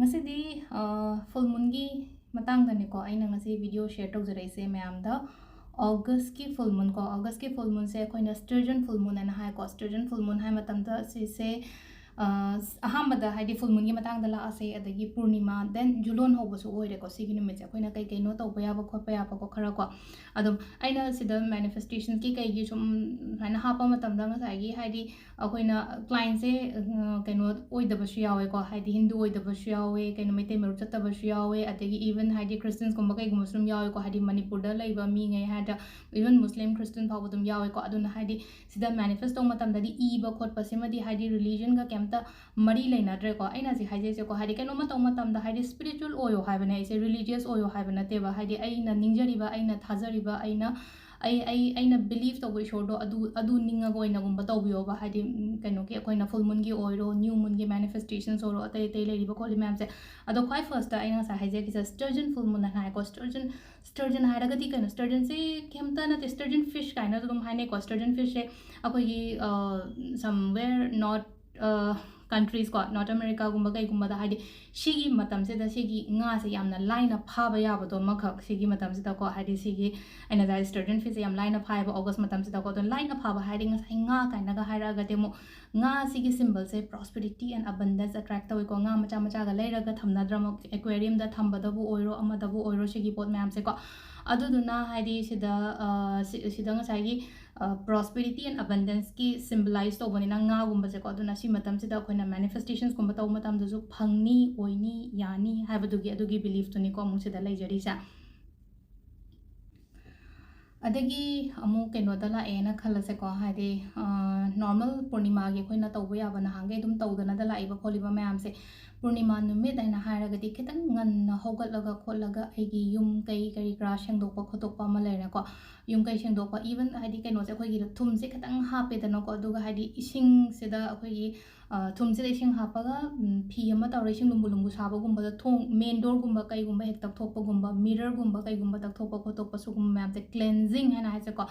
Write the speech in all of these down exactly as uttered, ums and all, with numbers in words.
ꯉꯁꯤꯗꯤ ꯐꯨꯜ ꯃꯨꯟꯒꯤ ꯃꯇꯥꯡꯗꯅꯤꯀꯣ ꯑꯩꯅ ꯉꯁꯤ ꯚꯤꯗꯤꯑꯣ ꯁꯦꯌꯔ ꯇꯧꯖꯔꯛꯏꯁꯦ ꯃꯌꯥꯝꯗ꯫ ꯑꯣꯒꯁꯀꯤ ꯐꯨꯜ ꯃꯨꯟ ꯀꯣ, ꯑꯣꯒꯁꯀꯤ ꯐꯨꯜ ꯃꯨꯟꯁꯦ ꯑꯩꯈꯣꯏꯅ ꯁ꯭ꯇꯔꯖꯟ ꯐꯨꯜ ꯃꯨꯟ ꯍꯥꯏꯅ ꯍꯥꯏꯀꯣ꯫ ꯁ꯭ꯇꯔꯖꯟ ꯐꯨꯜ ꯃꯨꯟ ꯍꯥꯏ ꯃꯇꯝꯗ ꯁꯤꯁꯦ ꯑ, ꯑꯍꯥꯟꯕꯗ ꯍꯥꯏꯗꯤ ꯐꯨꯜ ꯃꯨꯟꯒꯤ ꯃꯇꯥꯡꯗ ꯂꯥꯛꯑꯁꯦ, ꯑꯗꯒꯤ ꯄꯨꯔꯅꯤꯃꯥ, then ꯖꯨꯂꯣꯟ ꯍꯧꯕꯁꯨ ꯑꯣꯏꯔꯦꯀꯣ꯫ ꯁꯤꯒꯤ ꯅꯨꯃꯤꯠꯁꯦ ꯑꯩꯈꯣꯏꯅ ꯀꯩ ꯀꯩꯅꯣ ꯇꯧꯕ ꯌꯥꯕ ꯈꯣꯠꯄ ꯌꯥꯕꯀꯣ ꯈꯔ ꯀꯣ꯫ ꯑꯗꯨꯝ ꯑꯩꯅ ꯁꯤꯗ ꯃꯦꯅꯤꯐꯦꯁꯇꯦꯁꯟꯒꯤ ꯀꯩꯒꯤ ꯁꯨꯝ ꯁꯨꯃꯥꯏꯅ ꯍꯥꯞꯄ ꯃꯇꯝꯗ ꯉꯁꯥꯏꯒꯤ ꯍꯥꯏꯗꯤ ꯑꯩꯈꯣꯏꯅ ꯀ꯭ꯂꯥꯏꯟꯁꯦ ꯀꯩꯅꯣ ꯑꯣꯏꯗꯕꯁꯨ ꯌꯥꯎꯋꯦꯀꯣ, ꯍꯥꯏꯗꯤ ꯍꯤꯟꯗꯨ ꯑꯣꯏꯗꯕꯁꯨ ꯌꯥꯎꯋꯦ, ꯀꯩꯅꯣ ꯃꯩꯇꯩ ꯃꯔꯨꯞ ꯆꯠꯇꯕꯁꯨ ꯌꯥꯎꯋꯦ, ꯑꯗꯒꯤ ꯏꯚꯟ ꯍꯥꯏꯗꯤ ꯈ꯭ꯔꯤꯁꯇꯤꯌꯟꯁꯀꯨꯝꯕ ꯀꯩꯒꯨꯝꯕꯁꯨ ꯑꯗꯨꯝ ꯌꯥꯎꯋꯦꯀꯣ, ꯍꯥꯏꯗꯤ ꯃꯅꯤꯄꯨꯔꯗ ꯂꯩꯕ ꯃꯤꯉꯩ ꯍꯥꯏꯗ꯭ꯔꯥ, ꯏꯚꯟ ꯃꯨꯁꯂꯤꯝ ꯈ꯭ꯔꯤꯁꯇꯤꯌꯟ ꯐꯥꯎꯕ ꯑꯗꯨꯝ ꯌꯥꯎꯋꯦꯀꯣ꯫ ꯑꯗꯨꯅ ꯍꯥꯏꯗꯤ ꯁꯤꯗ ꯃꯦꯅꯤꯐꯦꯁ ꯇꯧꯕ ꯃꯇꯝꯗꯗꯤ ꯏꯕ ꯈꯣꯠꯄꯁꯤꯃꯗꯤ ꯍꯥꯏꯗꯤ ꯔꯤꯂꯤꯖꯟꯒ ꯀꯩꯝꯇ ꯃꯔꯤ ꯂꯩꯅꯗ꯭ꯔꯦꯀꯣ꯫ ꯑꯩꯅ ꯍꯧꯖꯤꯛ ꯍꯥꯏꯖꯩꯁꯦꯀꯣ, ꯍꯥꯏꯗꯤ ꯀꯩꯅꯣꯝꯃ ꯇꯧꯕ ꯃꯇꯝꯗ ꯍꯥꯏꯗꯤ ꯁ꯭ꯄꯤꯔꯤꯆꯨꯋꯦꯜ ꯑꯣꯏꯌꯣ ꯍꯥꯏꯕꯅꯦ ꯑꯩꯁꯦ, ꯔꯤꯂꯤꯖꯤꯌꯁ ꯑꯣꯏꯌꯣ ꯍꯥꯏꯕ ꯅꯠꯇꯦꯕ꯫ ꯍꯥꯏꯗꯤ ꯑꯩꯅ ꯅꯤꯡꯖꯔꯤꯕ, ꯑꯩꯅ ꯊꯥꯖꯔꯤꯕ, ꯑꯩꯅ ꯑꯩ ꯑꯩ ꯑꯩꯅ ꯕꯤꯂꯤꯐ ꯇꯧꯕ ꯏꯁꯣꯔꯗꯣ ꯑꯗꯨ ꯑꯗꯨ ꯅꯤꯡꯉꯒ ꯑꯣꯏꯅꯒꯨꯝꯕ ꯇꯧꯕꯤꯌꯣꯕ꯫ ꯍꯥꯏꯗꯤ ꯎꯝ, ꯀꯩꯅꯣꯒꯤ ꯑꯩꯈꯣꯏꯅ ꯐꯨꯜ ꯃꯨꯟꯒꯤ ꯑꯣꯏꯔꯣ, ꯅ꯭ꯌꯨ ꯃꯨꯟꯒꯤ ꯃꯦꯅꯤꯐꯦꯁꯇꯦꯁꯟꯁ ꯑꯣꯏꯔꯣ, ꯑꯇꯩ ꯑꯇꯩ ꯂꯩꯔꯤꯕ ꯈꯣꯠꯂꯤ ꯃꯌꯥꯝꯁꯦ꯫ ꯑꯗꯣ ꯈ꯭ꯋꯥꯏ ꯐꯥꯔꯁꯇ ꯑꯩꯅ ꯉꯁꯥꯏ ꯍꯥꯏꯖꯈꯤꯁꯦ ꯁ꯭ꯇꯔꯖꯟ ꯐꯨꯜ ꯃꯨꯟ ꯍꯥꯏꯀꯣ꯫ ꯁ꯭ꯇꯔꯖꯟ ꯁ꯭ꯇꯔꯖꯟ ꯍꯥꯏꯔꯒꯗꯤ ꯀꯩꯅꯣ, ꯁ꯭ꯇꯔꯖꯟꯁꯦ ꯀꯩꯝꯇ ꯅꯠꯇꯦ, ꯁ꯭ꯇꯔꯖꯟ ꯐꯤꯁ ꯀꯥꯏꯅꯁꯨ ꯑꯗꯨꯝ ꯍꯥꯏꯅꯩꯀꯣ꯫ ꯁ꯭ꯇꯔꯖꯟ ꯐꯤꯁꯁꯦ ꯑꯩꯈꯣꯏꯒꯤ ꯁꯝꯋꯦꯔ ꯅꯣꯔꯠ ꯀꯟꯇ꯭ꯔꯤꯁ ꯀꯣ, ꯅꯣꯔꯠ ꯑꯃꯦꯔꯤꯀꯥꯒꯨꯝꯕ ꯀꯩꯒꯨꯝꯕꯗ ꯍꯥꯏꯗꯤ ꯁꯤꯒꯤ ꯃꯇꯝꯁꯤꯗ ꯁꯤꯒꯤ ꯉꯥꯁꯦ ꯌꯥꯝꯅ ꯂꯥꯏꯅ ꯐꯥꯕ ꯌꯥꯕꯗꯣ ꯑꯃꯈꯛ ꯁꯤꯒꯤ ꯃꯇꯝꯁꯤꯗꯀꯣ, ꯍꯥꯏꯗꯤ ꯁꯤꯒꯤ ꯑꯩꯅ ꯉꯁꯥꯏ ꯁ꯭ꯇꯔꯖꯟ ꯐꯤꯁꯁꯦ ꯌꯥꯝ ꯂꯥꯏꯅ ꯐꯥꯏꯕ ꯑꯣꯒꯁ ꯃꯇꯝꯁꯤꯗꯀꯣ꯫ ꯑꯗꯣ ꯂꯥꯏꯅ ꯐꯥꯕ ꯍꯥꯏꯔꯗꯤ ꯉꯁꯥꯏ ꯉꯥ ꯀꯥꯏꯅꯒ ꯍꯥꯏꯔꯛꯑꯒꯗꯤ ꯑꯃꯨꯛ ꯉꯥ ꯁꯤꯒꯤ ꯁꯤꯝꯕꯜꯁꯦ ꯄ꯭ꯔꯣꯁꯄꯦꯔꯤꯇꯤ ꯑꯦꯟ ꯑꯕꯟꯗꯦꯟꯁ ꯑꯦꯇ꯭ꯔꯦꯛ ꯇꯧꯋꯤꯀꯣ꯫ ꯉꯥ ꯃꯆꯥ ꯃꯆꯥꯒ ꯂꯩꯔꯒ ꯊꯝꯅꯗ꯭ꯔ, ꯑꯃꯨꯛ ꯑꯦꯀ꯭ꯋꯦꯔꯤꯌꯝꯗ ꯊꯝꯕꯗꯕꯨ ꯑꯣꯏꯔꯣ, ꯑꯃꯗꯕꯨ ꯑꯣꯏꯔꯣ, ꯁꯤꯒꯤ ꯄꯣꯠ ꯃꯌꯥꯝꯁꯦꯀꯣ꯫ ꯑꯗꯨꯗꯨꯅ ꯍꯥꯏꯗꯤ ꯁꯤꯗ ꯁꯤꯗ ꯉꯁꯥꯏꯒꯤ ꯄ꯭ꯔꯣꯁꯄꯦꯔꯤꯇꯤ ꯑꯦꯟ ꯑꯕꯟꯗꯦꯟꯁꯀꯤ ꯁꯤꯝꯕꯂꯥꯏꯁ ꯇꯧꯕꯅꯤꯅ ꯉꯥꯒꯨꯝꯕꯁꯦꯀꯣ꯫ ꯑꯗꯨꯅ ꯁꯤ ꯃꯇꯝꯁꯤꯗ ꯑꯩꯈꯣꯏꯅ ꯃꯦꯅꯤꯐꯦꯁꯇꯦꯁꯟꯁꯀꯨꯝꯕ ꯇꯧꯕ ꯃꯇꯝꯗꯁꯨ ꯐꯪꯅꯤ, ꯑꯣꯏꯅꯤ, ꯌꯥꯅꯤ ꯍꯥꯏꯕꯗꯨꯒꯤ ꯑꯗꯨꯒꯤ ꯕꯤꯂꯤꯐꯇꯨꯅꯤꯀꯣ ꯑꯃꯨꯛ ꯁꯤꯗ ꯂꯩꯖꯔꯤꯁꯦ꯫ ꯑꯗꯒꯤ ꯑꯃꯨꯛ ꯀꯩꯅꯣꯗ ꯂꯥꯛꯑꯦꯅ ꯈꯜꯂꯁꯦꯀꯣ, ꯍꯥꯏꯗꯤ ꯅꯣꯔꯃꯦꯜ ꯄꯨꯔꯅꯤꯃꯥꯒꯤ ꯑꯩꯈꯣꯏꯅ ꯇꯧꯕ ꯌꯥꯕ ꯅꯍꯥꯟꯈꯩ ꯑꯗꯨꯝ ꯇꯧꯗꯅꯗ ꯂꯥꯛꯏꯕ ꯈꯣꯠꯂꯤꯕ ꯃꯌꯥꯝꯁꯦ, ꯄꯨꯔꯅꯤꯃꯥ ꯅꯨꯃꯤꯠ ꯍꯥꯏꯅ ꯍꯥꯏꯔꯒꯗꯤ ꯈꯤꯇꯪ ꯉꯟꯅ ꯍꯧꯒꯠꯂꯒ ꯈꯣꯠꯂꯒ ꯑꯩꯒꯤ ꯌꯨꯝ ꯀꯩ ꯀꯔꯤ ꯀꯔꯥ ꯁꯦꯡꯗꯣꯛꯄ ꯈꯣꯠꯇꯣꯛꯄ ꯑꯃ ꯂꯩꯔꯦꯀꯣ꯫ ꯌꯨꯝ ꯀꯩ ꯁꯦꯡꯗꯣꯛꯄ, ꯏꯚꯟ ꯍꯥꯏꯗꯤ ꯀꯩꯅꯣꯁꯦ ꯑꯩꯈꯣꯏꯒꯤ ꯊꯨꯝꯁꯦ ꯈꯤꯇꯪ ꯍꯥꯞꯄꯦꯗꯅꯀꯣ, ꯑꯗꯨꯒ ꯍꯥꯏꯗꯤ ꯏꯁꯤꯡꯁꯤꯗ ꯑꯩꯈꯣꯏꯒꯤ ꯊꯨꯝꯁꯤꯗ ꯏꯁꯤꯡ ꯍꯥꯞꯄꯒ ꯐꯤ ꯑꯃ ꯇꯧꯔꯒ ꯏꯁꯤꯡ ꯂꯨꯝꯕꯨ ꯂꯨꯝꯕꯨ ꯁꯥꯕꯒꯨꯝꯕꯗ ꯊꯣꯡ, ꯃꯦꯟ ꯗꯣꯔꯒꯨꯝꯕ ꯀꯩꯒꯨꯝꯕ ꯍꯦꯛ ꯇꯛꯊꯣꯛꯄꯒꯨꯝꯕ, ꯃꯤꯔꯔꯒꯨꯝꯕ ꯀꯩꯒꯨꯝꯕ ꯇꯛꯊꯣꯛꯄ ꯈꯣꯠꯇꯣꯛꯄ, ꯁꯤꯒꯨꯝꯕ ꯃꯌꯥꯝꯁꯦ ꯀ꯭ꯂꯦꯟꯖꯤꯡ ꯍꯥꯏꯅ ꯍꯥꯏꯁꯦꯀꯣ꯫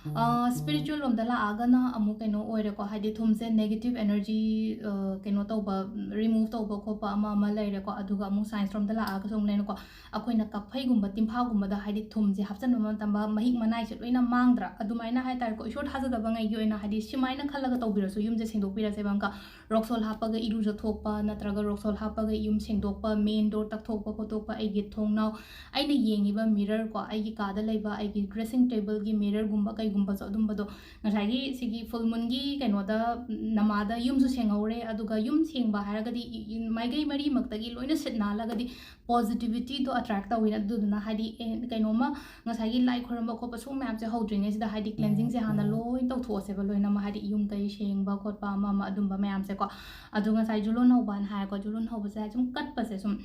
ꯁ꯭ꯄꯤꯔꯤꯆꯨꯋꯦꯜ ꯂꯣꯝꯗ ꯂꯥꯛꯑꯒꯅ ꯑꯃꯨꯛ ꯀꯩꯅꯣ ꯑꯣꯏꯔꯦꯀꯣ, ꯍꯥꯏꯗꯤ ꯊꯨꯝꯁꯦ ꯅꯦꯒꯦꯇꯤꯞ ꯑꯦꯅꯔꯖꯤ ꯀꯩꯅꯣ ꯇꯧꯕ, ꯔꯤꯃꯨꯚ ꯇꯧꯕ ꯈꯣꯠꯄ ꯑꯃ ꯑꯃ ꯂꯩꯔꯦꯀꯣ꯫ ꯑꯗꯨꯒ ꯑꯃꯨꯛ ꯁꯥꯏꯟꯁ ꯔꯣꯝꯗ ꯂꯥꯛꯑꯒꯁꯨ ꯑꯃꯨꯛ ꯂꯩꯅꯀꯣ, ꯑꯩꯈꯣꯏꯅ ꯀꯛꯐꯩꯒꯨꯝꯕ ꯇꯤꯝꯐꯥꯒꯨꯝꯕꯗ ꯍꯥꯏꯗꯤ ꯊꯨꯝꯁꯦ ꯍꯥꯞꯆꯤꯟꯕ ꯃꯇꯝꯗ ꯃꯍꯤꯛ ꯃꯅꯥꯏꯁꯦ ꯂꯣꯏꯅ ꯃꯥꯡꯗ꯭ꯔꯥ, ꯑꯗꯨꯃꯥꯏꯅ ꯍꯥꯏꯇꯥꯔꯦꯀꯣ꯫ ꯏꯁꯣꯔ ꯊꯥꯖꯗꯕꯉꯩꯒꯤ ꯑꯣꯏꯅ ꯍꯥꯏꯗꯤ ꯁꯨꯃꯥꯏꯅ ꯈꯜꯂꯒ ꯇꯧꯕꯤꯔꯁꯨ, ꯌꯨꯝꯁꯦ ꯁꯦꯡꯗꯣꯛꯄꯤꯔꯁꯦꯕ ꯑꯃꯨꯛꯀ, ꯔꯣꯛꯁꯣꯜ ꯍꯥꯞꯄꯒ ꯏꯔꯨꯖꯊꯣꯛꯄ ꯅꯠꯇ꯭ꯔꯒ ꯔꯣꯛꯁꯣꯜ ꯍꯥꯞꯄꯒ ꯌꯨꯝ ꯁꯦꯡꯗꯣꯛꯄ, ꯃꯦꯟ ꯗꯣꯔ ꯇꯛꯊꯣꯛꯄ ꯈꯣꯠꯇꯣꯛꯄ, ꯑꯩꯒꯤ ꯊꯣꯡꯅꯥꯎ, ꯑꯩꯅ ꯌꯦꯡꯉꯤꯕ ꯃꯤꯔꯔ ꯀꯣ, ꯑꯩꯒꯤ ꯀꯥꯗ ꯂꯩꯕ ꯑꯩꯒꯤ ꯗ꯭ꯔꯦꯁꯤꯡ ꯇꯦꯕꯜꯒꯤ ꯃꯤꯔꯔꯒꯨꯝꯕ ꯀꯩꯒꯨꯝꯕꯁꯨ ꯑꯗꯨꯝꯕꯗꯣ, ꯉꯁꯥꯏꯒꯤ ꯁꯤꯒꯤ ꯐꯨꯜ ꯃꯨꯟꯒꯤ ꯀꯩꯅꯣꯗ, ꯅꯃꯥꯗ ꯌꯨꯝꯁꯨ ꯁꯦꯡꯍꯧꯔꯦ, ꯑꯗꯨꯒ ꯌꯨꯝ ꯁꯦꯡꯕ ꯍꯥꯏꯔꯒꯗꯤ ꯏ-, ꯏ-, ꯃꯥꯏꯀꯩ ꯃꯔꯤꯃꯛꯇꯒꯤ ꯂꯣꯏꯅ ꯁꯤꯠ ꯅꯥꯜꯂꯒꯗꯤ ꯄꯣꯖꯤꯇꯤꯚꯤꯇꯤꯗꯣ ꯑꯦꯇ꯭ꯔꯦꯛ ꯇꯧꯋꯤꯅ꯫ ꯑꯗꯨꯗꯨꯅ ꯍꯥꯏꯗꯤ, ꯑꯦ, ꯀꯩꯅꯣꯝꯃ ꯉꯁꯥꯏꯒꯤ ꯂꯥꯏ ꯈꯣꯏꯔꯝꯕ ꯈꯣꯠꯄ ꯁꯨꯝ ꯃꯌꯥꯝꯁꯦ ꯍꯧꯗ꯭ꯔꯤꯉꯩꯁꯤꯗ ꯍꯥꯏꯗꯤ ꯀ꯭ꯂꯦꯟꯖꯤꯡꯁꯦ ꯍꯥꯟꯅ ꯂꯣꯏ ꯇꯧꯊꯣꯛꯑꯁꯦꯕ, ꯂꯣꯏꯅꯃꯛ ꯍꯥꯏꯗꯤ ꯌꯨꯝ ꯀꯩ ꯁꯦꯡꯕ ꯈꯣꯠꯄ ꯑꯃ ꯑꯃ ꯑꯗꯨꯝꯕ ꯃꯌꯥꯝꯁꯦꯀꯣ꯫ ꯑꯗꯣ ꯉꯁꯥꯏ ꯖꯨꯂꯣꯟ ꯍꯧꯕꯅ ꯍꯥꯏꯔꯦꯀꯣ, ꯖꯨꯂꯣꯟ ꯍꯧꯕꯁꯦ ꯍꯥꯏꯗꯤ ꯁꯨꯝ ꯀꯠꯄꯁꯦ ꯁꯨꯝ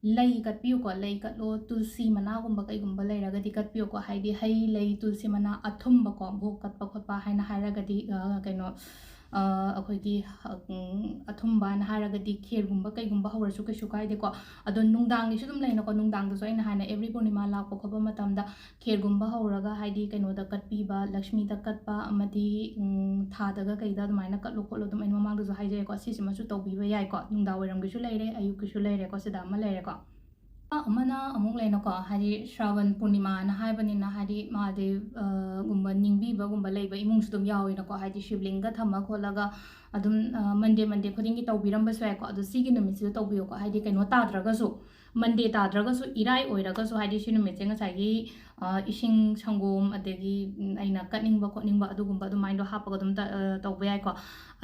ꯂꯩ ꯀꯠꯄꯤꯌꯨꯀꯣ, ꯂꯩ ꯀꯠꯂꯣ, ꯇꯨꯜꯁꯤ ꯃꯅꯥꯒꯨꯝꯕ ꯀꯩꯒꯨꯝꯕ ꯂꯩꯔꯒꯗꯤ ꯀꯠꯄꯤꯌꯨꯀꯣ, ꯍꯥꯏꯗꯤ ꯍꯩ ꯂꯩ ꯇꯨꯜꯁꯤ ꯃꯅꯥ ꯑꯊꯨꯝꯕꯀꯣ, ꯚꯣꯛ ꯀꯠꯄ ꯈꯣꯠꯄ ꯍꯥꯏꯅ ꯍꯥꯏꯔꯒꯗꯤ, ꯑ, ꯀꯩꯅꯣ, ꯑ, ꯑꯩꯈꯣꯏꯒꯤ, ꯑ, ꯎꯝ, ꯑꯊꯨꯝꯕ ꯍꯥꯏꯅ ꯍꯥꯏꯔꯒꯗꯤ ꯈꯦꯔꯒꯨꯝꯕ ꯀꯩꯒꯨꯝꯕ ꯍꯧꯔꯁꯨ ꯀꯩꯁꯨ ꯀꯥꯏꯗꯦꯀꯣ꯫ ꯑꯗꯣ ꯅꯨꯡꯗꯥꯡꯒꯤꯁꯨ ꯑꯗꯨꯝ ꯂꯩꯅꯀꯣ, ꯅꯨꯡꯗꯥꯡꯗꯁꯨ ꯑꯩꯅ ꯍꯥꯏꯅ ꯑꯦꯕ꯭ꯔꯤ ꯄꯨꯔꯅꯤꯃꯥ ꯂꯥꯛꯄ ꯈꯣꯠꯄ ꯃꯇꯝꯗ ꯈꯦꯔꯒꯨꯝꯕ ꯍꯧꯔꯒ ꯍꯥꯏꯗꯤ ꯀꯩꯅꯣꯗ ꯀꯠꯄꯤꯕ, ꯂꯛꯁꯃꯤꯗ ꯀꯠꯄ ꯑꯃꯗꯤ, ꯎꯝ, ꯊꯥꯗꯒ ꯀꯩꯗ ꯑꯗꯨꯃꯥꯏꯅ ꯀꯠꯂꯨ ꯈꯣꯠꯂꯨ ꯑꯗꯨꯝ ꯑꯩꯅ ꯃꯃꯥꯡꯗꯁꯨ ꯍꯥꯏꯖꯩꯀꯣ, ꯁꯤꯁꯤꯃꯁꯨ ꯇꯧꯕꯤꯕ ꯌꯥꯏꯀꯣ꯫ ꯅꯨꯡꯗꯥꯡ ꯋꯥꯏꯔꯝꯒꯤꯁꯨ ꯂꯩꯔꯦ, ꯑꯌꯨꯛꯀꯤꯁꯨ ꯂꯩꯔꯦꯀꯣ, ꯁꯤꯗ ꯑꯃ ꯂꯩꯔꯦꯀꯣ꯫ ꯑꯃꯅ ꯑꯃꯨꯛ ꯂꯩꯅꯀꯣ, ꯍꯥꯏꯗꯤ ꯁ꯭ꯔꯥꯕꯟ ꯄꯨꯔꯅꯤꯃꯥꯅ ꯍꯥꯏꯕꯅꯤꯅ ꯍꯥꯏꯗꯤ ꯃꯍꯥꯗꯦꯕ, ꯑ, ꯒꯨꯝꯕ ꯅꯤꯡꯕꯤꯕꯒꯨꯝꯕ ꯂꯩꯕ ꯏꯃꯨꯡꯁꯨ ꯑꯗꯨꯝ ꯌꯥꯎꯋꯤꯅꯀꯣ, ꯍꯥꯏꯗꯤ ꯁꯤꯕꯂꯤꯡꯒ ꯊꯝꯃ ꯈꯣꯠꯂꯒ ꯑꯗꯨꯝ, ꯑ, ꯃꯟꯗꯦ, ꯃꯟꯗꯦ ꯈꯨꯗꯤꯡꯒꯤ ꯇꯧꯕꯤꯔꯝꯕꯁꯨ ꯌꯥꯏꯀꯣ꯫ ꯑꯗꯣ ꯁꯤꯒꯤ ꯅꯨꯃꯤꯠꯁꯤꯗ ꯇꯧꯕꯤꯌꯨꯀꯣ, ꯍꯥꯏꯗꯤ ꯀꯩꯅꯣ ꯇꯥꯗ꯭ꯔꯒꯁꯨ, ꯃꯟꯗꯦ ꯇꯥꯗ꯭ꯔꯒꯁꯨ ꯏꯔꯥꯏ ꯑꯣꯏꯔꯒꯁꯨ, ꯍꯥꯏꯗꯤ ꯁꯤ ꯅꯨꯃꯤꯠꯁꯦ ꯉꯁꯥꯏꯒꯤ, ꯑ, ꯏꯁꯤꯡ ꯁꯪꯒꯣꯝ, ꯑꯗꯒꯤ, ꯎꯝ, ꯑꯩꯅ ꯀꯠꯅꯤꯡꯕ ꯈꯣꯠꯅꯤꯡꯕ ꯑꯗꯨꯒꯨꯝꯕ ꯑꯗꯨꯃꯥꯏꯅꯗꯣ ꯍꯥꯞꯄꯒ ꯑꯗꯨꯝ ꯇ-, ꯑ, ꯇꯧꯕ ꯌꯥꯏꯀꯣ꯫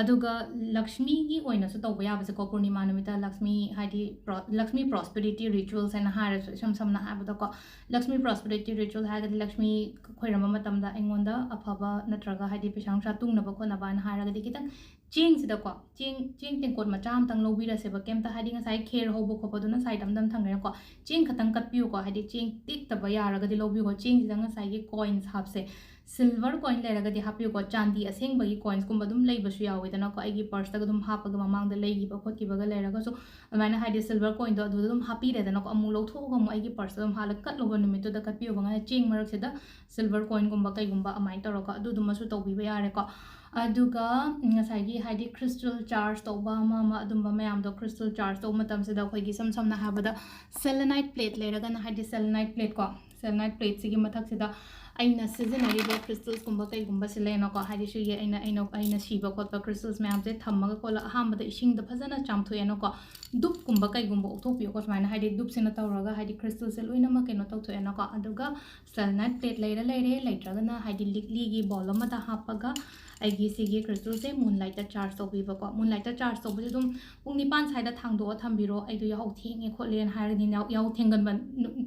ꯑꯗꯨꯒ ꯂꯛꯁꯃꯤꯒꯤ ꯑꯣꯏꯅꯁꯨ ꯇꯧꯕ ꯌꯥꯕꯁꯦꯀꯣ, ꯄꯨꯔꯅꯤꯃꯥ ꯅꯨꯃꯤꯠꯇ ꯂꯛꯁꯃꯤ, ꯍꯥꯏꯗꯤ ꯄ꯭ꯔꯣ-, ꯂꯛꯁꯃꯤ ꯄ꯭ꯔꯣꯁꯄꯦꯔꯤꯇꯤ ꯔꯤꯆꯨꯋꯦꯜꯁ ꯍꯥꯏꯅ ꯍꯥꯏꯔꯁꯨ, ꯏꯁꯝ ꯁꯝꯅ ꯍꯥꯏꯕꯗꯀꯣ, ꯂꯛꯁꯃꯤ ꯄ꯭ꯔꯣꯁꯄꯦꯔꯤꯇꯤ ꯔꯤꯆꯨꯋꯦꯜ ꯍꯥꯏꯔꯒꯗꯤ ꯂꯛꯁꯃꯤ ꯈꯣꯏꯔꯝꯕ ꯃꯇꯝꯗ ꯑꯩꯉꯣꯟꯗ ꯑꯐꯕ ꯅꯠꯇ꯭ꯔꯒ ꯍꯥꯏꯗꯤ ꯄꯩꯁꯥ ꯅꯨꯡꯁꯥ ꯇꯨꯡꯅꯕ ꯈꯣꯠꯅꯕ ꯍꯥꯏꯅ ꯍꯥꯏꯔꯒꯗꯤ ꯈꯤꯇꯪ ꯆꯦꯡꯁꯤꯗꯀꯣ, ꯆꯦꯡ, ꯆꯦꯡ ꯇꯦꯡꯀꯣꯠ ꯃꯆꯥ ꯑꯃꯇꯪ ꯂꯧꯕꯤꯔꯁꯦꯕ, ꯀꯩꯝꯇ ꯍꯥꯏꯗꯤ ꯉꯁꯥꯏ ꯈꯦꯔ ꯍꯧꯕ ꯈꯣꯠꯄꯗꯨꯅ ꯁꯥꯏꯗ ꯑꯝꯗ ꯊꯝꯈ꯭ꯔꯦꯀꯣ, ꯆꯦꯡ ꯈꯛꯇꯪ ꯀꯠꯄꯤꯌꯨꯀꯣ, ꯍꯥꯏꯗꯤ ꯆꯦꯡ ꯇꯦꯛꯇꯕ ꯌꯥꯔꯒꯗꯤ ꯂꯧꯕꯤꯌꯨꯀꯣ, ꯆꯦꯡꯁꯤꯗ ꯉꯁꯥꯏꯒꯤ ꯀꯣꯏꯟꯁ ꯍꯥꯞꯁꯦ, Silver coin ꯂꯩꯔꯒꯗꯤ ꯍꯥꯞꯄꯤꯌꯨꯀꯣ꯫ ꯆꯥꯟꯗꯤ ꯑꯁꯦꯡꯕꯒꯤ coinsꯀꯨꯝꯕ ꯑꯗꯨꯝ ꯂꯩꯕꯁꯨ ꯌꯥꯎꯋꯤꯗꯅꯀꯣ, ꯑꯩꯒꯤ purseꯇꯒ ꯑꯗꯨꯝ ꯍꯥꯞꯄꯒ ꯃꯃꯥꯡꯗ ꯂꯩꯈꯤꯕ ꯈꯣꯠꯈꯤꯕꯒ ꯂꯩꯔꯒꯁꯨ, ꯑꯗꯨꯃꯥꯏꯅ ꯍꯥꯏꯗꯤ silver coinꯗꯣ ꯑꯗꯨꯗ ꯑꯗꯨꯝ ꯍꯥꯞꯄꯤꯔꯦꯗꯅꯀꯣ, ꯑꯃꯨꯛ ꯂꯧꯊꯣꯛꯑꯒ ꯑꯃꯨꯛ ꯑꯩꯒꯤ purseꯇ ꯑꯗꯨꯝ ꯍꯥꯜꯂꯒ ꯀꯠꯂꯨꯕ ꯅꯨꯃꯤꯠꯇꯨꯗ ꯀꯠꯄꯤꯌꯨꯕ, ꯉꯁꯥꯏ ꯆꯦꯡ ꯃꯔꯛꯁꯤꯗ silver coinꯒꯨꯝꯕ ꯀꯩꯒꯨꯝꯕ ꯑꯗꯨꯃꯥꯏꯅ ꯇꯧꯔꯒ ꯑꯗꯨꯗꯨꯃꯁꯨ ꯇꯧꯕꯤꯕ ꯌꯥꯔꯦꯀꯣ꯫ ꯑꯗꯨꯒ ꯉꯁꯥꯏꯒꯤ ꯍꯥꯏꯗꯤ crystal charge ꯇꯧꯕ ꯑꯃ ꯑꯃ ꯑꯗꯨꯝꯕ ꯃꯌꯥꯝꯗꯣ, crystal charge ꯇꯧꯕ ꯃꯇꯝꯁꯤꯗ ꯑꯩꯈꯣꯏꯒꯤ ꯏꯁꯝ ꯁꯝꯅ ꯍꯥꯏꯔꯕꯗ selenite plate ꯂꯩꯔꯒꯅ ꯍꯥꯏꯗꯤ selenite plateꯀꯣ, selenite plateꯁꯤꯒꯤ ꯃꯊꯛꯁꯤꯗ ꯑꯩꯅ ꯁꯤꯖꯤꯟꯅꯔꯤꯕ crystalsꯀꯨꯝꯕ ꯀꯩꯒꯨꯝꯕꯁꯤ ꯂꯩꯅꯀꯣ, ꯍꯥꯏꯗꯤ ꯁꯤꯒꯤ ꯑꯩꯅ ꯑꯩꯅ ꯑꯩꯅ ꯁꯤꯕ ꯈꯣꯠꯄ crystals ꯃꯌꯥꯝꯁꯦ ꯊꯝꯃꯒ ꯈꯣꯠꯂꯒ ꯑꯍꯥꯟꯕꯗ ꯏꯁꯤꯡꯗ ꯐꯖꯅ ꯆꯥꯝꯊꯣꯛꯑꯦꯅꯀꯣ, ꯙꯨꯞꯀꯨꯝꯕ ꯀꯩꯒꯨꯝꯕ ꯑꯣꯛꯊꯣꯛꯄꯤꯌꯣꯀꯣ꯫ ꯁꯨꯃꯥꯏꯅ ꯍꯥꯏꯗꯤ ꯙꯨꯞꯁꯤꯅ ꯇꯧꯔꯒ ꯍꯥꯏꯗꯤ crystalꯁꯦ ꯂꯣꯏꯅꯃꯛ ꯀꯩꯅꯣ ꯇꯧꯊꯣꯛꯑꯦꯅꯀꯣ꯫ ꯑꯗꯨꯒ selenite plate ꯂꯩꯔ ꯂꯩꯔꯦ, ꯂꯩꯇ꯭ꯔꯒꯅ ꯍꯥꯏꯗꯤ ꯂꯤꯛꯂꯤꯒꯤ bowl ꯑꯃꯗ ꯍꯥꯞꯄꯒ ꯑꯩꯒꯤ ꯁꯤꯒꯤ crystalꯁꯦ moonlightꯇ charge ꯇꯧꯕꯤꯕꯀꯣ꯫ Moonlightꯇ charge ꯇꯧꯕꯁꯦ ꯑꯗꯨꯝ ꯄꯨꯡ ꯅꯤꯄꯥꯟ ꯁ꯭ꯋꯥꯏꯗ ꯊꯥꯡꯗꯣꯛꯑ ꯊꯝꯕꯤꯔꯣ, ꯑꯩꯗꯣ ꯌꯥꯍꯧ ꯊꯦꯡꯉꯦ ꯈꯣꯠꯂꯦꯅ ꯍꯥꯏꯔꯗꯤ, ꯌꯥꯍꯧ ꯊꯦꯡꯒꯟꯕ,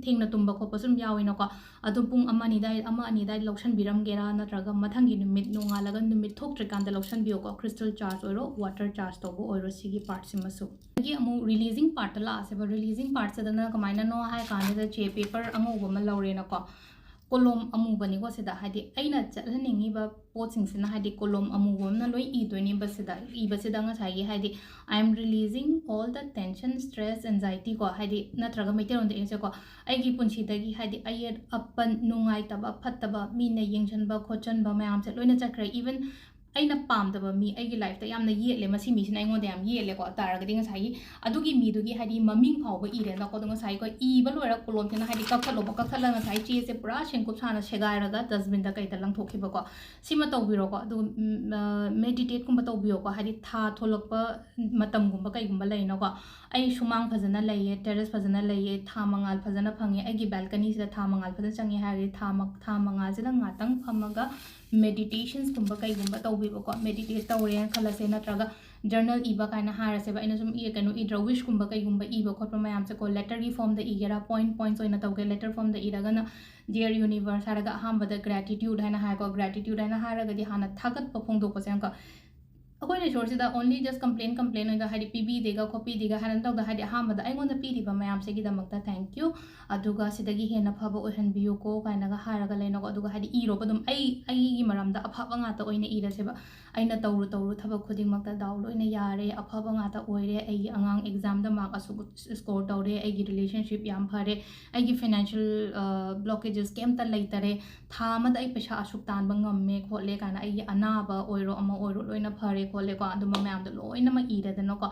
ꯊꯦꯡꯅ ꯇꯨꯝꯕ ꯈꯣꯠꯄꯁꯨ ꯑꯗꯨꯝ ꯌꯥꯎꯋꯤꯅꯀꯣ꯫ ꯑꯗꯨꯝ ꯄꯨꯡ ꯑꯃ ꯑꯅꯤ ꯑꯗꯥꯏ, ꯑꯃ ꯑꯅꯤ ꯑꯗꯥꯏ ꯂꯧꯁꯟꯕꯤꯔꯝꯒꯦꯔꯥ, ꯅꯠꯇ꯭ꯔꯒ ꯃꯊꯪꯒꯤ ꯅꯨꯃꯤꯠ ꯅꯣꯡꯉꯥꯜꯂꯒ ꯅꯨꯃꯤꯠ ꯊꯣꯛꯇ꯭ꯔꯤꯀꯥꯟꯗ ꯂꯧꯁꯟꯕꯤꯌꯣꯀꯣ, crystal charge ꯑꯣꯏꯔꯣ, water charge ꯇꯧꯕ ꯑꯣꯏꯔꯣ, ꯁꯤꯒꯤ partꯁꯤꯃꯁꯨ꯫ ꯑꯗꯒꯤ ꯑꯃꯨꯛ releasing partꯇ ꯂꯥꯛꯑꯁꯦꯕ꯫ Releasing partꯁꯤꯗꯅ ꯀꯃꯥꯏꯅꯅꯣ ꯍꯥꯏ ꯀꯥꯟꯁꯤꯗ, ꯆꯦ paper ꯑꯉꯧꯕ ꯑꯃ ꯂꯧꯔꯦꯅꯀꯣ, ꯀꯣꯂꯣꯝ ꯑꯃꯨꯕꯅꯤꯀꯣ ꯁꯤꯗ, ꯍꯥꯏꯗꯤ ꯑꯩꯅ ꯆꯠꯍꯟꯅꯤꯡꯉꯤꯕ ꯄꯣꯠꯁꯤꯡꯁꯤꯅ ꯍꯥꯏꯗꯤ ꯀꯣꯂꯣꯝ ꯑꯃꯨꯕ ꯑꯃꯅ ꯂꯣꯏ ꯏꯗꯣꯏꯅꯦꯕ꯫ ꯁꯤꯗ ꯏꯕꯁꯤꯗ ꯉꯁꯥꯏꯒꯤ ꯍꯥꯏꯗꯤ "I am releasing all the tension, stress, anxiety" ꯀꯣ, ꯍꯥꯏꯗꯤ ꯅꯠꯇ꯭ꯔꯒ ꯃꯩꯇꯩꯂꯣꯟꯗ ꯏꯔꯁꯦꯀꯣ, ꯑꯩꯒꯤ ꯄꯨꯟꯁꯤꯗꯒꯤ ꯍꯥꯏꯗꯤ ꯑꯌꯦꯠ ꯑꯄꯟ, ꯅꯨꯡꯉꯥꯏꯇꯕ ꯐꯠꯇꯕ, ꯃꯤꯅ ꯌꯦꯡꯁꯤꯟꯕ ꯈꯣꯠꯆꯟꯕ ꯃꯌꯥꯝꯁꯦ ꯂꯣꯏꯅ ꯆꯠꯈ꯭ꯔꯦ꯫ Even ꯑꯩꯅ ꯄꯥꯝꯗꯕ ꯃꯤ ꯑꯩꯒꯤ lifeꯇ ꯌꯥꯝꯅ ꯌꯦꯠꯂꯦ, ꯃꯁꯤ ꯃꯤꯁꯤꯅ ꯑꯩꯉꯣꯟꯗ ꯌꯥꯝ ꯌꯦꯠꯂꯦꯀꯣ, ꯇꯥꯔꯒꯗꯤ ꯉꯁꯥꯏꯒꯤ ꯑꯗꯨꯒꯤ ꯃꯤꯗꯨꯒꯤ ꯍꯥꯏꯗꯤ ꯃꯃꯤꯡ ꯐꯥꯎꯕ ꯏꯔꯦꯅꯀꯣ꯫ ꯑꯗꯣ ꯉꯁꯥꯏꯀꯣ ꯏꯕ ꯂꯣꯏꯔ ꯀꯣꯂꯣꯝꯁꯤꯅ ꯍꯥꯏꯗꯤ ꯀꯛꯊꯠꯂꯣꯕ, ꯀꯛꯊꯠꯂꯒ ꯉꯁꯥꯏ ꯆꯦꯁꯦ ꯄꯨꯔꯥ ꯁꯦꯡꯀꯨꯞ ꯁꯥꯅ ꯁꯦꯒꯥꯏꯔꯒ dustbinꯗ ꯀꯩꯗ ꯂꯪꯊꯣꯛꯈꯤꯕꯀꯣ꯫ ꯁꯤꯃ ꯇꯧꯕꯤꯔꯣꯀꯣ꯫ ꯑꯗꯨꯒ ꯎꯝ, ꯑ, meditateꯀꯨꯝꯕ ꯇꯧꯕꯤꯌꯣꯀꯣ, ꯍꯥꯏꯗꯤ ꯊꯥ ꯊꯣꯛꯂꯛꯄ ꯃꯇꯝꯒꯨꯝꯕ ꯀꯩꯒꯨꯝꯕ ꯂꯩꯅꯀꯣ꯫ ꯑꯩ ꯁꯨꯃꯥꯡ ꯐꯖꯅ ꯂꯩꯌꯦ, terrace ꯐꯖꯅ ꯂꯩꯌꯦ, ꯊꯥ ꯃꯉꯥꯜ ꯐꯖꯅ ꯐꯪꯉꯦ, ꯑꯩꯒꯤ balconyꯁꯤꯗ ꯊꯥ ꯃꯉꯥꯜ ꯐꯖꯅ ꯆꯪꯉꯦ ꯍꯥꯏꯔꯗꯤ ꯊꯥ ꯃ-, ꯊꯥ ꯃꯉꯥꯜꯁꯤꯗ ꯉꯥꯛꯇꯪ ꯐꯝꯃꯒ meditationsꯀꯨꯝꯕ ꯀꯩꯒꯨꯝꯕ ꯇꯧꯕꯤꯕꯀꯣ꯫ Meditate ꯇꯧꯔꯦꯅ ꯈꯜꯂꯁꯦ, ꯅꯠꯇ꯭ꯔꯒ journal ꯏꯕ ꯀꯥꯏꯅ ꯍꯥꯏꯔꯁꯦꯕ, ꯑꯩꯅ ꯁꯨꯝ ꯏ-, ꯀꯩꯅꯣ ꯏꯗ꯭ꯔꯣ, wishꯀꯨꯝꯕ ꯀꯩꯒꯨꯝꯕ ꯏꯕ ꯈꯣꯠꯄ ꯃꯌꯥꯝꯁꯦꯀꯣ, letterꯒꯤ formꯗ ꯏꯒꯦꯔꯥ, point points ꯑꯣꯏꯅ ꯇꯧꯒꯦ, letter formꯗ ꯏꯔꯒꯅ "Dear universe" ꯍꯥꯏꯔꯒ ꯑꯍꯥꯟꯕꯗ gratitude ꯍꯥꯏꯅ ꯍꯥꯏꯀꯣ꯫ Gratitude ꯍꯥꯏꯅ ꯍꯥꯏꯔꯒꯗꯤ ꯍꯥꯟꯅ ꯊꯥꯒꯠꯄ ꯐꯣꯡꯗꯣꯛꯄꯁꯦ ꯑꯃꯨꯛꯀ ꯑꯩꯈꯣꯏꯅ ꯏꯁꯣꯔꯁꯤꯗ only just complain complain ꯑꯣꯏꯅ ꯍꯥꯏꯗꯤ ꯄꯤꯕꯤꯗꯦꯒ ꯈꯣꯠꯄꯤꯗꯦꯒ ꯍꯥꯏꯅ ꯇꯧꯗ, ꯍꯥꯏꯗꯤ ꯑꯍꯥꯟꯕꯗ ꯑꯩꯉꯣꯟꯗ ꯄꯤꯔꯤꯕ ꯃꯌꯥꯝꯁꯤꯒꯤꯗꯃꯛꯇ thank you, ꯑꯗꯨꯒ ꯁꯤꯗꯒꯤ ꯍꯦꯟꯅ ꯐꯕ ꯑꯣꯏꯍꯟꯕꯤꯌꯨꯀꯣ ꯀꯥꯏꯅꯒ ꯍꯥꯏꯔꯒ ꯂꯩꯅꯀꯣ꯫ ꯑꯗꯨꯒ ꯍꯥꯏꯗꯤ ꯏꯔꯣꯕ ꯑꯗꯨꯝ ꯑꯩ ꯑꯩꯒꯤ ꯃꯔꯝꯗ ꯑꯐꯕ ꯉꯥꯛꯇ ꯑꯣꯏꯅ ꯏꯔꯁꯦꯕ꯫ ꯑꯩꯅ ꯇꯧꯔꯨ ꯇꯧꯔꯨ ꯊꯕꯛ ꯈꯨꯗꯤꯡꯃꯛꯇ ꯗꯥꯎ ꯂꯣꯏꯅ ꯌꯥꯔꯦ, ꯑꯐꯕ ꯉꯥꯛꯇ ꯑꯣꯏꯔꯦ, ꯑꯩꯒꯤ ꯑꯉꯥꯡ examꯗ mark ꯑꯁꯨꯛ score ꯇꯧꯔꯦ, ꯑꯩꯒꯤ relationship ꯌꯥꯝ ꯐꯔꯦ, ꯑꯩꯒꯤ financial blockages ꯀꯩꯝꯇ ꯂꯩꯇꯔꯦ, ꯊꯥ ꯑꯃꯗ ꯑꯩ ꯄꯩꯁꯥ ꯑꯁꯨꯛ ꯇꯥꯟꯕ ꯉꯝꯃꯦ ꯈꯣꯠꯂꯦ ꯀꯥꯏꯅ, ꯑꯩꯒꯤ ꯑꯅꯥꯕ ꯑꯣꯏꯔꯣ ꯑꯃ ꯑꯣꯏꯔꯣ ꯂꯣꯏꯅ ꯐꯔꯦ ꯈꯣꯠꯂꯦꯀꯣ, ꯑꯗꯨꯝꯕ ꯃꯌꯥꯝꯗꯣ ꯂꯣꯏꯅꯃꯛ ꯏꯔꯦꯗꯅꯀꯣ꯫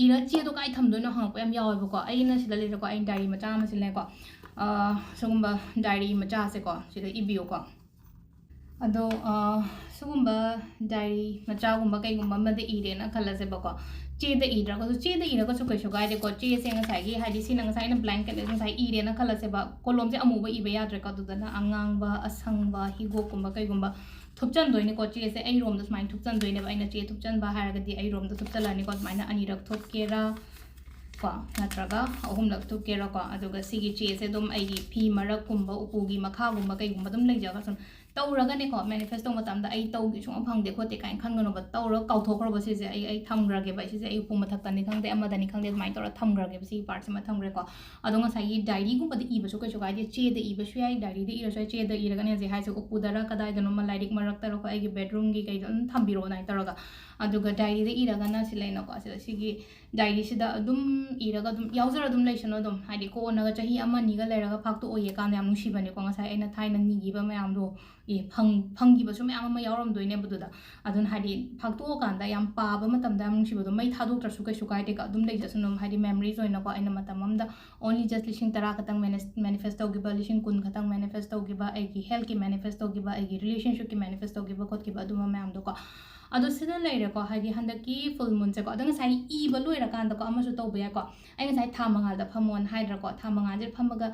ꯏꯔ ꯆꯦꯗꯣ ꯀꯥꯏ ꯊꯝꯗꯣꯏꯅꯣ ꯍꯪꯉꯛꯄ ꯌꯥꯝ ꯌꯥꯎꯋꯦꯕꯀꯣ꯫ ꯑꯩꯅ ꯁꯤꯗ ꯂꯩꯔꯦꯀꯣ, ꯑꯩ diary ꯃꯆꯥ ꯑꯃ ꯁꯤꯗ ꯂꯩꯀꯣ꯫ ꯑ, ꯁꯤꯒꯨꯝꯕ diary ꯃꯆꯥꯁꯦꯀꯣ, ꯁꯤꯗ ꯏꯕꯤꯌꯨꯀꯣ꯫ ꯑꯗꯣ, ꯑ, ꯁꯤꯒꯨꯝꯕ diary ꯃꯆꯥꯒꯨꯝꯕ ꯀꯩꯒꯨꯝꯕ ꯑꯃꯗ ꯏꯔꯦꯅ ꯈꯜꯂꯁꯦꯕꯀꯣ꯫ ꯆꯦꯗ ꯏꯗ꯭ꯔꯒꯁꯨ, ꯆꯦꯗ ꯏꯔꯒꯁꯨ ꯀꯩꯁꯨ ꯀꯥꯏꯗꯦꯀꯣ꯫ ꯆꯦꯁꯦ ꯉꯁꯥꯏꯒꯤ, ꯍꯥꯏꯗꯤ ꯁꯤꯅ ꯉꯁꯥꯏ ꯑꯩꯅ blank canvas ꯉꯁꯥꯏ ꯏꯔꯦꯅ ꯈꯜꯂꯁꯦꯕ, ꯀꯣꯂꯣꯝꯁꯦ ꯑꯃꯨꯕ ꯏꯕ ꯌꯥꯗ꯭ꯔꯦꯀꯣ꯫ ꯑꯗꯨꯗꯅ ꯑꯉꯥꯡꯕ, ꯑꯁꯪꯕ, ꯍꯤꯒꯣꯛꯀꯨꯝꯕ ꯀꯩꯒꯨꯝꯕ ꯊꯨꯞꯆꯟꯗꯣꯏꯅꯦꯀꯣ꯫ ꯆꯦꯁꯦ ꯑꯩ ꯔꯣꯝꯗ ꯁꯨꯃꯥꯏꯅ ꯊꯨꯞꯆꯟꯗꯣꯏꯅꯦꯕ꯫ ꯑꯩꯅ ꯆꯦ ꯊꯨꯞꯆꯟꯕ ꯍꯥꯏꯔꯒꯗꯤ ꯑꯩ ꯔꯣꯝꯗ ꯊꯨꯞꯆꯜꯂꯅꯤꯀꯣ꯫ ꯁꯨꯃꯥꯏꯅ ꯑꯅꯤꯔꯛ ꯊꯨꯞꯀꯦꯔꯥ ꯀꯣ, ꯅꯠꯇ꯭ꯔꯒ ꯑꯍꯨꯝꯂꯛ ꯊꯨꯞꯀꯦꯔꯥꯀꯣ꯫ ꯑꯗꯨꯒ ꯁꯤꯒꯤ ꯆꯦꯁꯦ ꯑꯗꯨꯝ ꯑꯩꯒꯤ ꯐꯤ ꯃꯔꯛꯀꯨꯝꯕ, ꯎꯄꯨꯒꯤ ꯃꯈꯥꯒꯨꯝꯕ ꯀꯩꯒꯨꯝꯕ ꯑꯗꯨꯝ ꯂꯩꯖꯈ꯭ꯔꯁꯅꯨ꯫ ꯇꯧꯔꯒꯅꯦꯀꯣ, manifest ꯇꯧꯕ ꯃꯇꯝꯗ ꯑꯩ ꯇꯧꯒꯦ ꯁꯨꯡꯐꯪ ꯐꯪꯗꯦ ꯈꯣꯠꯇꯦ ꯀꯥꯏꯅ ꯈꯟꯒꯅꯣꯕ꯫ ꯇꯧꯔꯒ ꯀꯥꯎꯊꯣꯛꯈ꯭ꯔꯣꯕ ꯁꯤꯁꯦ꯫ ꯑꯩ, ꯑꯩ ꯊꯝꯈ꯭ꯔꯒꯦꯕ ꯁꯤꯁꯦ, ꯑꯩ ꯎꯄꯨ ꯃꯊꯛꯇꯅꯤ ꯈꯪꯗꯦ, ꯑꯃꯗꯅꯤ ꯈꯪꯗꯦ, ꯑꯗꯨꯃꯥꯏꯅ ꯇꯧꯔꯒ ꯊꯝꯈ꯭ꯔꯒꯦꯕ ꯁꯤꯒꯤ partꯁꯤꯃ ꯊꯝꯈ꯭ꯔꯦꯀꯣ꯫ ꯑꯗꯣ ꯉꯁꯥꯏꯒꯤ diaryꯒꯨꯝꯕꯗ ꯏꯕꯁꯨ ꯀꯩꯁꯨ ꯀꯥꯏꯗꯦ, ꯆꯦꯗ ꯏꯕꯁꯨ ꯌꯥꯏ, diaryꯗ ꯏꯔꯁꯨ ꯌꯥꯏ꯫ ꯆꯦꯗ ꯏꯔꯒꯅꯦ ꯍꯧꯖꯤꯛ ꯍꯥꯏꯁꯦ, ꯎꯄꯨꯗꯔ ꯀꯗꯥꯏꯗꯅꯣꯃ, ꯂꯥꯏꯔꯤꯛ ꯃꯔꯛꯇꯔꯀꯣ, ꯑꯩꯒꯤ bedroomꯒꯤ ꯀꯩꯗ ꯑꯗꯨꯝ ꯊꯝꯕꯤꯔꯣ ꯑꯗꯨꯃꯥꯏꯅ ꯇꯧꯔꯒ꯫ ꯑꯗꯨꯒ diaryꯗ ꯏꯔꯒꯅ ꯁꯤ ꯂꯩꯅꯀꯣ, ꯁꯤꯗ ꯁꯤꯒꯤ diaryꯁꯤꯗ ꯑꯗꯨꯝ ꯏꯔꯒ ꯑꯗꯨꯝ ꯌꯥꯎꯖꯔ ꯑꯗꯨꯝ ꯂꯩꯁꯅꯨ꯫ ꯑꯗꯨꯝ ꯍꯥꯏꯗꯤ ꯀꯣꯟꯅꯒ ꯆꯍꯤ ꯑꯃ ꯑꯅꯤꯒ ꯂꯩꯔꯒ ꯐꯥꯛꯇꯣꯛꯑꯣꯏꯌꯦ ꯀꯥꯟꯗ ꯌꯥꯝ ꯅꯨꯡꯁꯤꯕꯅꯦꯀꯣ꯫ ꯉꯁꯥꯏ ꯑꯩꯅ ꯊꯥꯏꯅ ꯅꯤꯈꯤꯕ ꯃꯌꯥꯝꯗꯣ, ꯑꯦ, ꯐꯪ-, ꯐꯪꯈꯤꯕꯁꯨ ꯃꯌꯥꯝ ꯑꯃ ꯌꯥꯎꯔꯝꯗꯣꯏꯅꯦꯕ ꯑꯗꯨꯗ꯫ ꯑꯗꯨꯅ ꯍꯥꯏꯗꯤ ꯐꯥꯛꯇꯣꯛꯑꯀꯥꯟꯗ ꯌꯥꯝ ꯄꯥꯕ ꯃꯇꯝꯗ ꯌꯥꯝ ꯅꯨꯡꯁꯤꯕꯗꯣ, ꯃꯩ ꯊꯥꯗꯣꯛꯇ꯭ꯔꯁꯨ ꯀꯩꯁꯨ ꯀꯥꯏꯗꯦꯀꯣ, ꯑꯗꯨꯝ ꯂꯩꯖꯁꯅꯨ꯫ ꯍꯥꯏꯗꯤ memories ꯑꯣꯏꯅꯀꯣ, ꯑꯩꯅ ꯃꯇꯝ ꯑꯃꯗ only just ꯂꯤꯁꯤꯡ ꯇꯔꯥ ꯈꯛꯇꯪ manifest ꯇꯧꯈꯤꯕ, ꯂꯤꯁꯤꯡ ꯀꯨꯟ ꯈꯛꯇꯪ manifest ꯇꯧꯈꯤꯕ, ꯑꯩꯒꯤ healthꯀꯤ manifest ꯇꯧꯈꯤꯕ, ꯑꯩꯒꯤ relationshipꯀꯤ manifest ꯇꯧꯈꯤꯕ ꯈꯣꯠꯈꯤꯕ ꯑꯗꯨꯝꯕ ꯃꯌꯥꯝꯗꯣꯀꯣ꯫ ꯑꯗꯣ ꯁꯤꯗ ꯂꯩꯔꯦꯀꯣ, ꯍꯥꯏꯗꯤ ꯍꯟꯗꯛꯀꯤ full moonꯁꯦꯀꯣ꯫ ꯑꯗꯣ ꯉꯁꯥꯏ ꯏꯕ ꯂꯣꯏꯔꯀꯥꯟꯗꯀꯣ ꯑꯃꯁꯨ ꯇꯧꯕ ꯌꯥꯏꯀꯣ꯫ ꯑꯩ ꯉꯁꯥꯏ ꯊꯥ ꯃꯉꯥꯜꯗ ꯐꯝꯃꯣꯅ ꯍꯥꯏꯗ꯭ꯔꯀꯣ, ꯊꯥ ꯃꯉꯥꯜꯁꯦ ꯐꯝꯃꯒ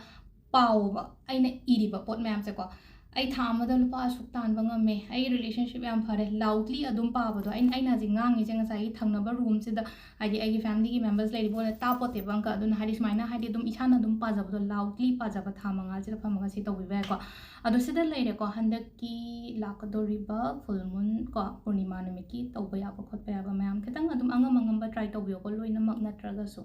ꯄꯥꯎꯕ ꯑꯩꯅ ꯏꯔꯤꯕ ꯄꯣꯠ ꯃꯌꯥꯝꯁꯦꯀꯣ꯫ ꯑꯩ ꯊꯥ ꯑꯃꯗ ꯂꯨꯄꯥ ꯑꯁꯨꯛ ꯇꯥꯟꯕ ꯉꯝꯃꯦ, ꯑꯩ ꯔꯤꯂꯦꯁꯟꯁꯤꯞ ꯌꯥꯝ ꯐꯔꯦ, ꯂꯥꯎꯗꯂꯤ ꯑꯗꯨꯝ ꯄꯥꯕꯗꯣ꯫ ꯑꯩꯅ ꯑꯩꯅ ꯍꯧꯖꯤꯛ ꯉꯥꯡꯉꯤꯁꯦ ꯉꯁꯥꯏꯒꯤ ꯊꯪꯅꯕ ꯔꯨꯝꯁꯤꯗ, ꯍꯥꯏꯗꯤ ꯑꯩꯒꯤ ꯐꯦꯃꯤꯂꯤꯒꯤ ꯃꯦꯝꯕꯔꯁ ꯂꯩꯔꯤꯕ ꯑꯣꯏꯅ ꯇꯥꯄꯣꯠꯇꯦꯕ ꯑꯪꯀ꯫ ꯑꯗꯨꯅ ꯍꯥꯏꯗꯤ ꯁꯨꯃꯥꯏꯅ ꯍꯥꯏꯗꯤ ꯑꯗꯨꯝ ꯏꯁꯥꯅ ꯑꯗꯨꯝ ꯄꯥꯖꯕꯗꯣ, ꯂꯥꯎꯗꯂꯤ ꯄꯥꯖꯕ ꯊꯥ ꯃꯉꯥꯁꯤꯗ ꯐꯝꯃꯒ ꯁꯤ ꯇꯧꯕꯤꯕ ꯌꯥꯏꯀꯣ꯫ ꯑꯗꯣ ꯁꯤꯗ ꯂꯩꯔꯦꯀꯣ, ꯍꯟꯗꯛꯀꯤ ꯂꯥꯛꯀꯗꯧꯔꯤꯕ ꯐꯨꯜ ꯃꯨꯟ ꯀꯣ, ꯄꯨꯔꯅꯤꯃꯥ ꯅꯨꯃꯤꯠꯀꯤ ꯇꯧꯕ ꯌꯥꯕ ꯈꯣꯠꯄ ꯌꯥꯕ ꯃꯌꯥꯝ ꯈꯤꯇꯪ ꯑꯗꯨꯝ ꯑꯉꯝ ꯑꯉꯝꯕ ꯇ꯭ꯔꯥꯏ ꯇꯧꯕꯤꯌꯣꯀꯣ, ꯂꯣꯏꯅꯃꯛ ꯅꯠꯇ꯭ꯔꯒꯁꯨ꯫